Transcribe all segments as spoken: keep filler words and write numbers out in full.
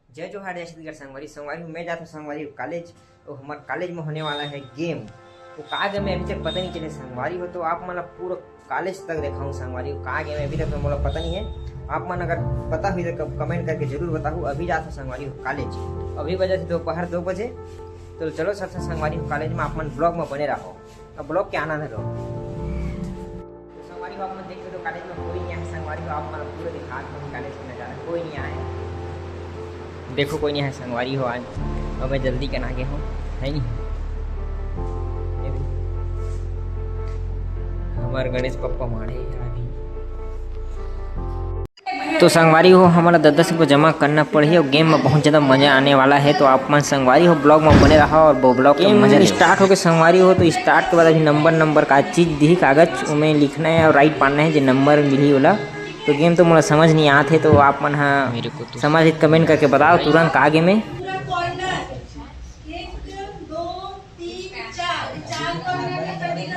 जय जोहार, जय छत्तीसगढ़ संगवारी। संगवारी हो, मैं जात हूँ संगवारी हो कॉलेज, तो हमारे कॉलेज में होने वाला है गेम। तो का गेम है अभी तक पता नहीं चले संगवारी हो, तो आप मन ला पूरा कॉलेज तक देखाऊँ संगवारी हो। का गेम है अभी तक तो मोला पता नहीं है, आप मन अगर पता हुई तो कमेंट करके जरूर बताहू। अभी जात हूँ संगवारी हो कॉलेज, अभी बजे थे दोपहर दो बजे। तो चलो सबसे संगवारी हो कॉलेज में आप मन ब्लॉग में बने रहो, अब ब्लॉग के आनंद लो। तो संगवारी हो, आप मन देख सकते हो, कॉलेज में कोई नहीं आया। संगवारी हो, आप मन पूरा दिखा दो कॉलेज का नजारा, कोई नहीं आया। देखो, कोई नहीं आया संगवारी हो आज, और मैं जल्दी करना गया हूँ, है नहीं? ये भी हमारे गणेश पप्पा मारे अभी। तो संगवारी हो, हमला दस दस रुपये जमा करना पड़ही और गेम में बहुत ज़्यादा मज़ा आने वाला है। तो आप मन संगवारी हो, ब्लॉग में बने रहा और वो ब्लॉग के गेम मज़ा लेव। स्टार्ट हो गए संगवारी हो, तो स्टार्ट के बाद अभी नंबर, नंबर का चीज दिही कागज, उमें लिखना है और राइट पाना है, जो नंबर मिली ओला। तो गेम तो मोला समझ नहीं आत है, तो आप मन हा मेरे को तो समझ ही कमेंट करके बताओ तुरंत का गेम है।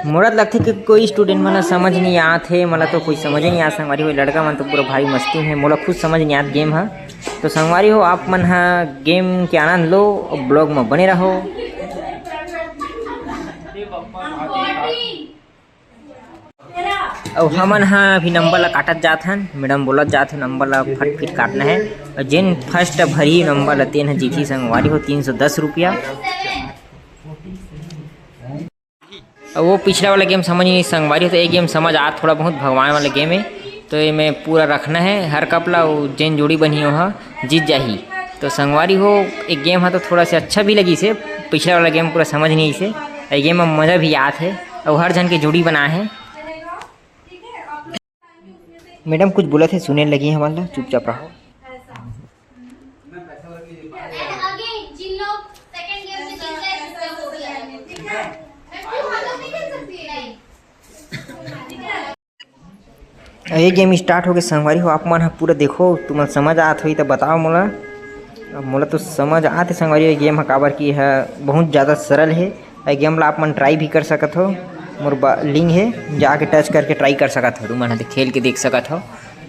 मोला तो लगथे कि कोई स्टूडेंट मन ला समझ नहीं आत हे, मोला तो कुछ समझ नहीं आत संगवारी हो। लड़का मन तो पूरा भारी मस्ती में हे, मोला खुद समझ नहीं आत गेम ह। तो संगवारी हो, आप मन ह गेम के आनंद लो, ब्लॉग में बने रहो। अउ हमन ह अभी नंबर ला काटत जात हन, मैडम बोलत जात हे नंबर ला फटफिट काटना है। अउ जेन फर्स्ट भरी नंबर ला तेन ह जीती संगवारी हो तीन सौ दस रुपया। अउ वो पिछला वाला गेम समझ नहीं संगवारी हो, तो ये गेम समझ आ थोड़ा बहुत, भगवान वाला गेम है। तो ये में पूरा रखना है हर कप ला, अउ जेन जोड़ी बनही ओहा जीत जाही। तो संगवारी हो, एक गेम है तो थोड़ा सा अच्छा भी लगी से, पिछला वाला गेम पूरा समझ नहीं से, ये गेम में मजा भी आत है। अउ हर झन के जोड़ी बना है। मैडम कुछ बोलत हे, सुने लगी हमन ला, चुपचाप रहो। ये गेम स्टार्ट हो गए संगवारी हो, आप मन ह पूरा देखो, तुमन समझ आत होही त बताओ मोला। अब मोला तो समझ आत हे संगवारी हो, ये गेम ह काबर कि ह बहुत ज़्यादा सरल हे। ये गेम ला आप मन ट्राई भी कर सकत हो, मोर लिंक हे, जाके टच करके ट्राई कर सकत हो, तुमन ह खेल के देख सकत हो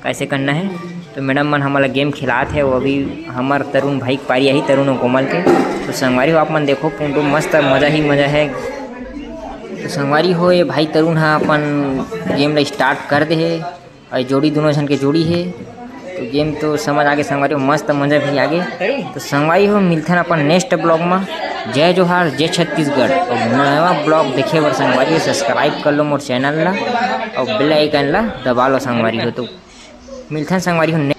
कैसे करना है। तो मैडम मन हमला गेम खिलात हे, वो अभी हमर तरुण भाई के पारी आही, तरुण अउ कोमल के। तो संगवारी हो आप मन देखो, पूरा मस्त मजा ही मजा है। तो संगवारी हो, ये भाई तरुण ह अपन गेम ला स्टार्ट कर दे हे, अउ जोड़ी दोनों झन के जोड़ी हे। तो गेम तो समझ आगे संगवारी हो, मस्त मजा भी आगे। तो संगवारी हो, मिलथन अपन नेक्स्ट ब्लॉग में। जय जोहार, जय छत्तीसगढ़। अउ नवा ब्लॉग देखे बर संगवारी हो, सब्सक्राइब कर लो मोर चैनल ला, अउ बेल आइकन ला दबा लो संगवारी हो। तो मिलथन संगवारी हो ने-